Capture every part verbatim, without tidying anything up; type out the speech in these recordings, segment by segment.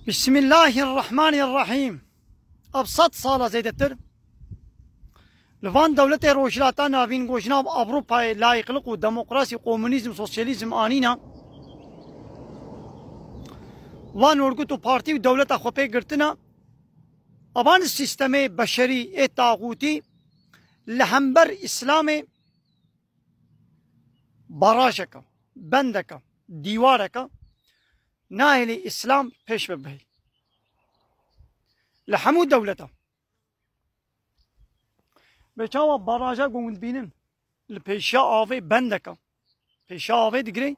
Bismillahirrahmanirrahîm. Ev sed sala zêdetir li van dewletê Rojhilata Navîn ku ji nav Ewropayê layîqlik û demokrasî, komunîzm, sosyalîzm anîne, van orgut û partî û dewleta xwe pê girtine, evan sîstemê beşerî ê taxûtî li hember Îslamê barajeke, bendeke, dîwareke, nahêlî Îslam pêş bibe. Li hemû dewleta. Bê çawa baraja ku hûn dibînin li pêşiya avê bendeke, pêşiya avê digire,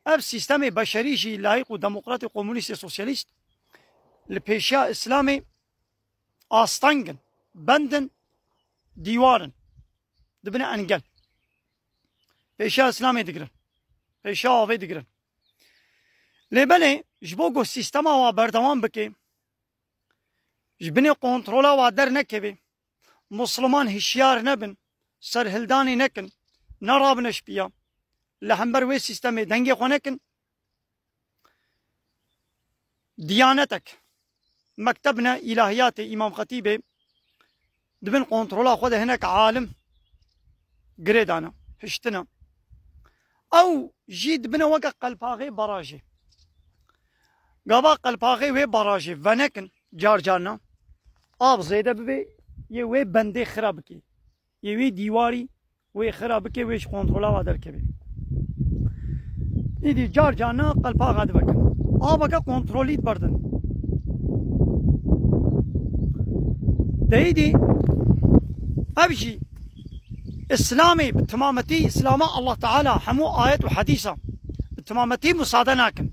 ev sîstemê beşerî jî layîq û demokratê, komunîstê, sosyalîst li pêşiya Îslamê asteng in, bend in, dîwar in, dibine engel. Pêşiya Îslamê digirin. Pêşiya avê digirin. Lê belê ji bo ku sîstema wa berdewam bike, ji binê kontrola wa dernekeve, Musliman hişyar nebin, serhildanê nekin, nerabine şpiya, li hember wê sîstemê dengê xwe nekin. Diyanetek, mekteb ne, îlahiyatê, Îmam Xetîbê, di bin kontrola xwe de hinek alim girê dane, hiştine. Ew jî dibine weke qelpaxê barajê. Gava qelpaxê wê barajê venekin, car carna av zêde bibe, yê wê bendê xira bike, yê wê dîwarî wê xira bike, wê ji kontrola wa derkeve. Îdî car carna qelpaxa divekin. Aveke kontrolî diberdin. De îdî ev jî Îslamê bi timametî, Îslama Allah Teala hemû ayet û hedîsa bi timametî musade nakin.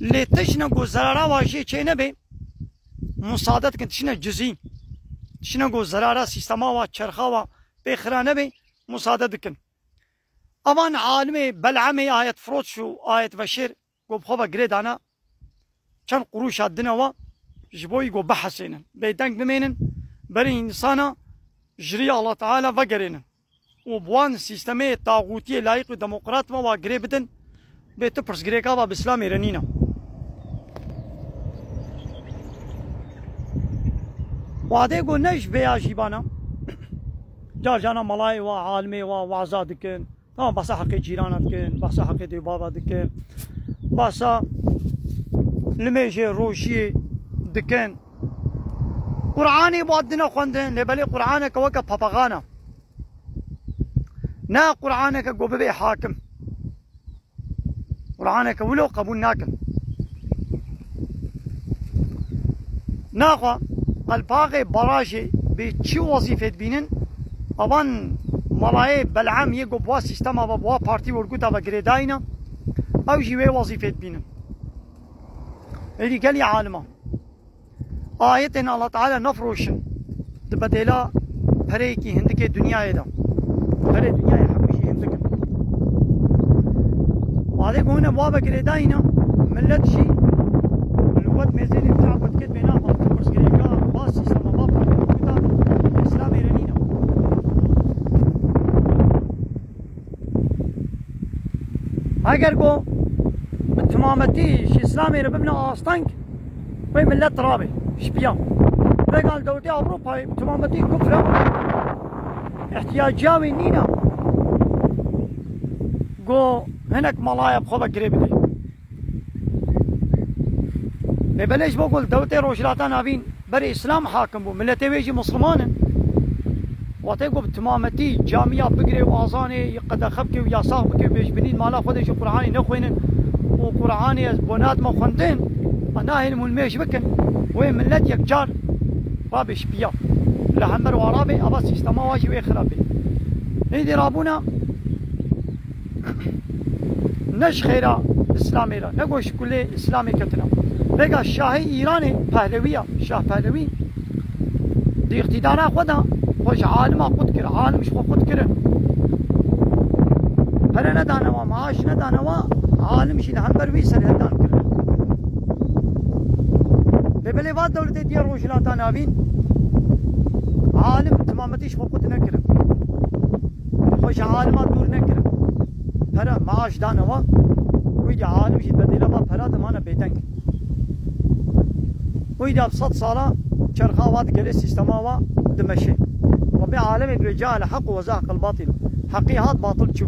Lê tiştine ku zerara wa jê çê nebe, musade dikin, tiştine cizî, tiştine ku zerara sîstema wa, çerxa wa pê xira nebe, musade dikin. Evan alimê Belamê, ayet firoç û ayet veşêr ku bi xwe ve girê dana, çend qurûşa dine wa ji bo wî ku bihesênin, bêdeng bimênin, berê însana ji rîya Allah Teala vegerênin û bi wan sîstemê taxûtiyê layîq û demokrat me wa girê bidin, bê tu pirsgirêka va bi Îslamê re nîne. Wadê ku ne ji vêya jî bana, car cana melayê wa, alimê wa, waza dikin. Tamam, behsa heqê cîrana dikin, behsa heqê dê bava dikin, behsa limêjê rojiyê dikin. Qur'anê ba dine xwendin, lê belê Qur'aneke weke papaxana. Ne Qur'aneke ku bibê hakim. Qur'aneke wilo qebûl nakin. Naxwe qelpaxê barajê bê çi wezîfê dibînin? Avan melayê Bel'am yê ku bi wa sîstema ve, bi wa partî û örgûta ve girêdayî ne, ew jî wê wezîfê dibînin. Êdî gelî alima. Ayetên Allah Teala nefiroşin di bedêla pereyekî hindikê dinyayê de. Perê dinyayê hemû jî hindik in. Wadê ku hûn e bi wa ve girêdayî ne, millet jî li wet mêzênê bi çav ve dikê bê naxwe, pirsgirêka va sîstema, va partî, va Îslamê re nîne. Eger ku bi timametî ji Îslamê re bibine asteng, wê millet rabe, şipiya. Vêga li dewletê Ewropayê bi timametî kufr e, ihtiyaciya wê nîne ku hinek malaya bi xwe ve girê bide. Lê belê ji bo ku li dewletê Rojhilata Navîn berê Îslam hakim bû, miletê wê jî Misliman in. Watê ku bi timametî camiya bigirê û azanê qedexe bike û yasax bike û bê ji binî mala xwe de jî Qur'anê nexwênin û Qur'anê ez bo nadime xwendin, a nahêlim hûn mêj bikin, wê milet yekcar rabe şipiya. Li hember wa rabe, ava sîstema wa jî wê xirab bê. Êdî rabûna ne ji xêra Îslamê re, ne ku ji kulê Îslamê ketine. Vêga şahê Îranê, Pehlewiya, Şah Pehlewî, di îqtîdara xwe de xwe ji alima qut kir, alim ji xwe qut kirin. Pere nedane wa, maaş nedane wa, alim jî li hember wî serhildan kirin. Lê belê va dewletê diye Rojhilata Navîn, alim timametî ji xwe qut nekirin. Xwe ji alima dûr nekirin. Pere, maaş dane wa, wî de alim jî bedêla va pera de mane bêdeng. Wî de bi sed sala çerxa wa digerê, sîstema wa dimeşê. Rebbê alemê dibê: "Cael haqq ve zehaqel batil." Heqî hat, batil çû.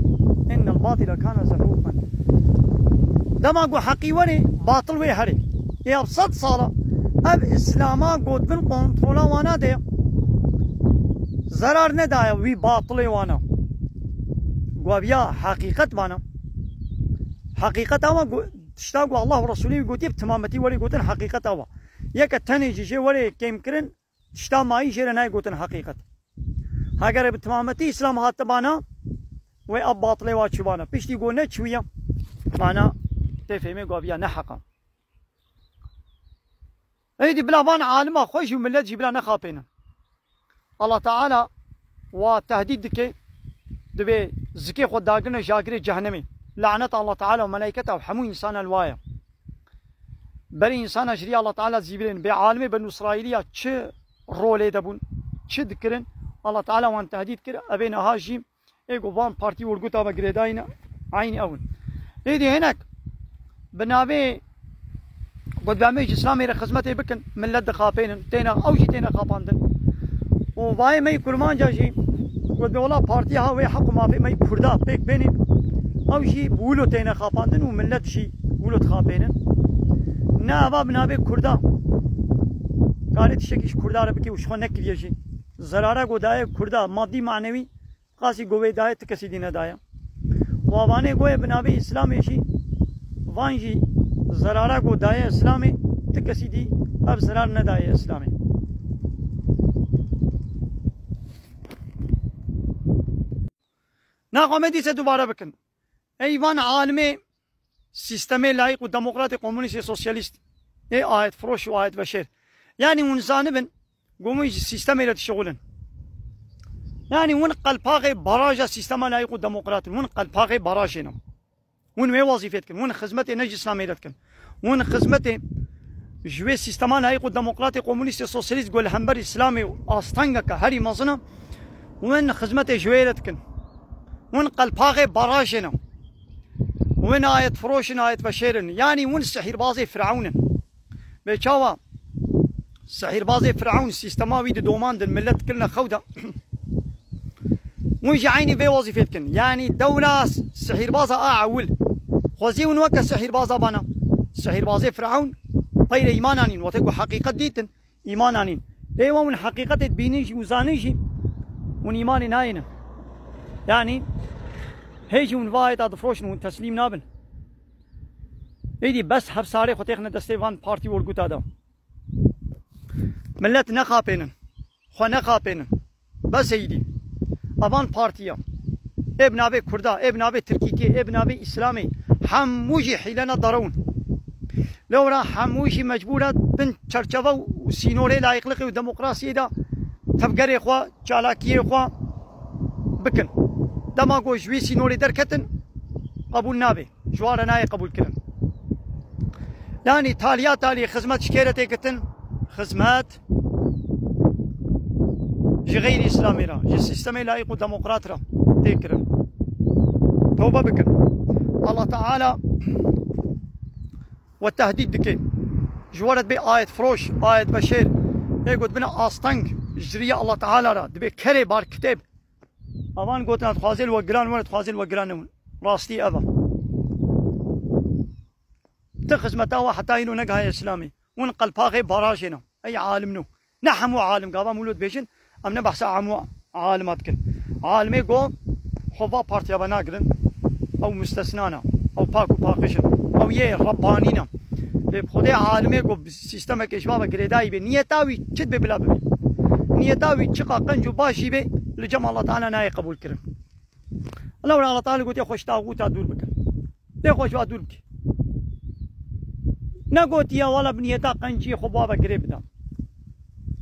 "Innel batile kane zehuqen." Dema ku heqî werê, batil wê herê. Ê ya bi sed sala ev Îslama got bin kontrola wana de ye. Zerar nedaye wî batilê wana. Guaviya heqîqet vana. Heqîqet awa gu-, tişta ku Allah û Resulê wî gotiye bi timametî werê gotin heqîqet awa. Yeke tenê jî jê werê kêm kirin, tişta mayî jê re nayê gotin heqîqet. Heger bi timametî Îslam hate bana, wê ev batilê wa çûbana. Piştî ku neçûye, mana tê fêmê guaviya ne heqa. Êdî bila van alima xwe jî û millet jî bila nexapênin. Allah Teala wa tehdîd dike, dibê zikê xwe dagirine ji agirê cehennemê. Lanet Allah Teala û melayketa û hemû însana li wa ye. Berî însana ji rî Allah Teala zîvirên. Bê alimê Benû Îsraîliya çi rolê de bûn, çi dikirin, Allah Teala wan tehdîd kir, evê niha jî ê ku van partî werguta me girêdayî ne, eynî ew in. Êdî hinek bi navê ku divê em ê ji Îslamê re xizmetê bikin, millet dixapênin, têne, ew jî têne xapandin. Û vayê me yî kurmanca jî ku divê wela partiya ha wê heq û mafê me yî Kurda pêk bênî, ew jî bi wilo têne xapandin û millet jî wilo dixapênin. Ne eva bi navê Kurda karê tiştekî ji Kurda re bikê û ji xwe nekiriye jî. Zerara ku daye Kurda madî manewî, qasî ku wê daye ti kesî dî nedaye. Û avanê goye bi navê Îslamê jî, van jî zerara ku daye Îslamê, ti kesî dî ev zerar nedaye Îslamê. Naxwe me dîse dubare bikin. Ey van alimê sîstemê layîq û demokratê, komunîstê, sosyalîst, ê ayetfiroş û ayetveşêr. Yanî hûn zanibin, ku hûn ji sîstemê re dişixulin. Yanî hûn qelpaxê baraja sîstema layîq û demokrat in. Hûn qelpaxê barajê ne. Hûn wê wezîfê dikin. Hûn xizmetê ne ji Îslamê re dikin. Hûn xizmetê ji wê sîstema layîq û demokratê, komunîstê, sosyalîst ku li hember Îslamê û astengeke herî mezin e, hûn xizmetê ji wê re dikin. Hûn qelpaxê barajê ne. Hûn ayetfiroş in, ayetveşêr in. Yanî hûn sihîrbazê Firewn in. Bê çawa? Sihîrbazê Firewn sîstema wî didom, millet dikirine xew de. Hûn jî eynî vê wezîfê dikin. Yanî dewla sihîrbaza a ewil. Xwezî hûn weke sihîrbaza bana. Sihîrbazê Firewn peyre îman anîn. Wextê ku heqîqet dîtin, îman anîn. Lê wan hûn heqîqetê dibînin jî û zanin jî, hûn îmanê nayênin. Yanî hê jî hûn va ayeta difroşin, hûn teslîm nabin. Êdî bes hevsarê xwe têxine destê van partî werguta de. Millet nexapênin. Xwe nexapênin. Bes êdî. Evan partiya. Ê bi navê Kurda, ê bi navê Tirkîkê, ê bi navê Îslamê. Hemû jî hîlena derewn. Lewra hemû jî mecbûr e bin çerçeve û sînorê layîqliqê û demokrasiyê de tevgerê xwe, çalakiyê xwe bikin. Dema ku ji wî sînorê derketin, qebûl nabe. Ji wan re nayê qebûlkirin. Yanî taliya talî xizmet ji kê re tê kitin? Xizmet ji xeyrî Îslamê re, ji sîstemê layîq û demokrat re tê kirin. Tewbe bikin. Allah Teala we tehdîd dike. Ji we re dibê ayetfiroş, ayetveşêr. Ê ku dibine asteng ji rîya Allah Teala re, dibê kerê bar kitêb. Avan gotina dixwazê li we giran were, dixwazê li we giran newin. Rastî ev e. Ti xizmeta we heta îro negihaye Îslamê. Hûn qelpaxê barajê ne. Ey alim no. Ne hemû alim, gava hûn lo dibêjin, em ne behsa hemû alima dikin. Alimê go xwe va partiya ve nagirin. Ew mustesna ne. Ew pak û paqij in. Ew yê Rebbanî ne. Lê bi Xwedê alimê go sîstemekê ji va ve girêdayî bê. Niyeta wî çi dibe bila bibe. Niyeta wî çiqa qenc û baş jî bê, li cem Allah Teala nayê qebûl kirin. Lewra Allah Teala gotiye xwe ji taxûta dûr bikin. Tê xwe ji wa dûr bike. Negotiye wala bi niyeta qenciyê xwe bava girê bida.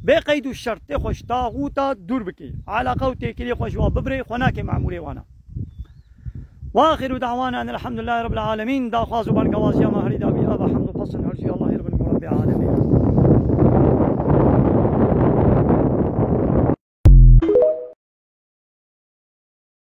Bê qeyd û şert tê xwe ji taxûta dûr bike. Alaqa û têkiliyê xwe ji wa bibirê, xwe nake memûrê wana. Wa axiru da'wana en elhamdulillahî rabbil alemîn. Daxwaz û bergewaziya me herî dabî ava hemd û pesn her jî